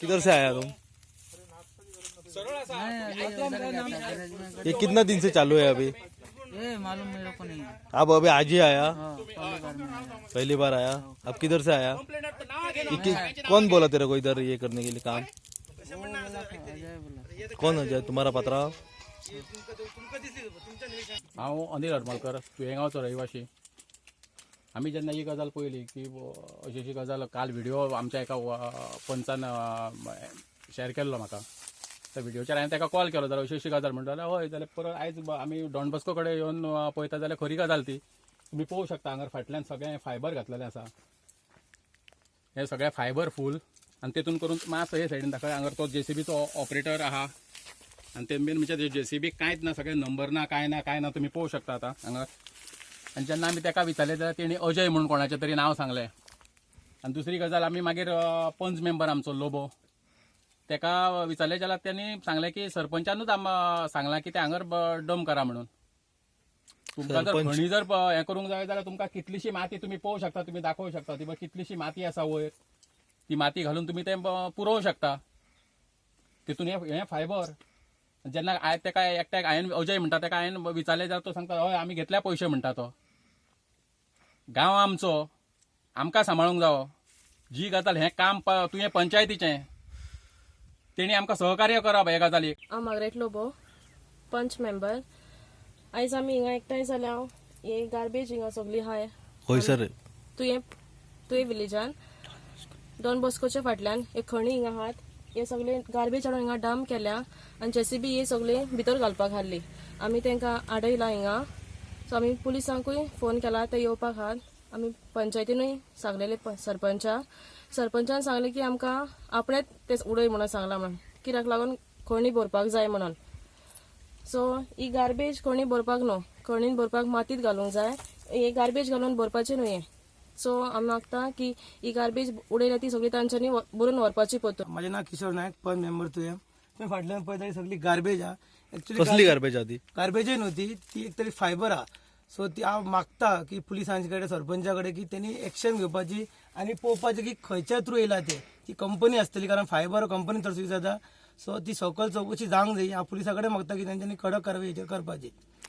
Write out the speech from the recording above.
किधर से आया तुम? ये कितना दिन से चालू है अभी? ये मालूम मेरे को नहीं है। आप अभी आज ही आया? हाँ, पहली बार में आया। पहली बार आया। अब किधर से आया? ये कौन बोला तेरे को इधर ये करने के लिए काम? वो बोला था, अजय बोला। कौन अजय? तुम्हारा पत्रा? हांव अनिल हरमलकर, तुयेंगांवचो रहिवाशी। आमी जेन्ना ही गजाल पळयली की अशी अशी गजाल, काल व्हिडिओ आमच्या एका पंचान शेअर केल्लो म्हाका। त्या व्हिडिओचेर हांवें ताका कॉल केलो जाल्यार अशी अशी गजाल म्हणटा जाल्यार हय जाल्यार परत आयज आमी डॉन बॉस्को कडेन येवन पळयता जाल्यार खरी गजाल ती। तुमी पळोवंक शकता हांगर फाटल्यान सगळें फायबर घातलेलें आसा, हें सगळें फायबर फूल आनी तेतून करून मातसो हे सायडीन दाखय, हांगर तो जेसीबीचो ऑपरेटर आहा आनी ते मेन म्हणजे जेसीबी कांयच ना, सगळे नंबर ना, कांय ना, कांय ना, तुमी पळोवंक शकता आतां हांगा। आनी जेन्ना आमी ताका विचारलें जाल्यार तेणी अजय म्हणून कोणाचें तरी नांव सांगलें। आनी दुसरी गजाल आमी मागीर पंच मेंबर आमचो लोबो ताका विचारलें जाल्यार तेणी सांगलें की सरपंचानूच आमकां सांगलां की ते हांगर डंप करा म्हणून। तुमकां जर खणी जर हें करूंक जाय जाल्यार तुमकां कितलीशी माती तुमी पळोवंक शकता, तुमी दाखोवंक शकता, ती कितलीशी माती आसा वयर, ती माती घालून तुमी तें पुरोवंक शकता। तितून हें फायबर जेन्ना हांवें ताका एकट्याक हांवें अजय म्हणटा ताका हांवें विचारलें जाल्यार तो सांगता हय आमी घेतल्या पयशे म्हणटा तो। गांव आमचो, आमकां सांबाळूंक जावो। जी गजाल हें काम तुवें पंचायतीचें, तेणी आमकां सहकार्य करप हे गजालीक। हांव मागरेट लोबो, पंच मेंबर। आयज आमी हिंगा एकठांय जाल्या, हे गार्बेज हिंगा सगळी आहाय। खंयसर? तुयें तुये विलेजान डॉन बॉस्कोच्या फाटल्यान एक खणी हिंगा आहात। हे सगळे गार्बेज हाडून हिंगा डंप केल्या आनी जेसीबी हे सगळे भितर घालपाक हाडली। आमी तांकां आडयला हिंगा। सो आमी पुलिसांकूय फोन केला, ते येवपाक आहात। आमी पंचायतीनूय सांगलेले सरपंचा, सरपंचान सांगलें की आमकां आपणेच ते उडय म्हणून सांगलां, म्हणून कित्याक लागून खणी भरपाक जाय म्हणून। सो ही गार्बेज खणी भरपाक न्हू, खणीन भरपाक मातीत घालूंक जाय, हे गार्बेज घालून भरपाचें न्हू हें। सो आमी मागता की ही गार्बेज उडयल्या ती सगळी तांच्यांनी भरून व्हरपाची परतून। माझे नाव किशोर नायक, पंच मेंबर तुयें। तुमी फाटल्यान पळयता ती सगळी गार्बेज आहा। एक्चुअली कसली गार्बेज आहा ती? गार्बेजय न्हू ती, ती एक तरी फायबर आहा। सो ती हांव मागता की पुलिसांचे कडेन, सरपंचा कडेन की तेणी एक्शन घेवपाची आनी पळोवपाचें की खंयच्या थ्रू येयला ते, ती कंपनी आसतली, कारण फायबर कंपनी चडशी जाता। सो ती सकयल चवकशी जावंक जाय। हांव पुलिसां कडेन मागता की तेंच्यांनी कडक कारवाय हेचेर करपाची।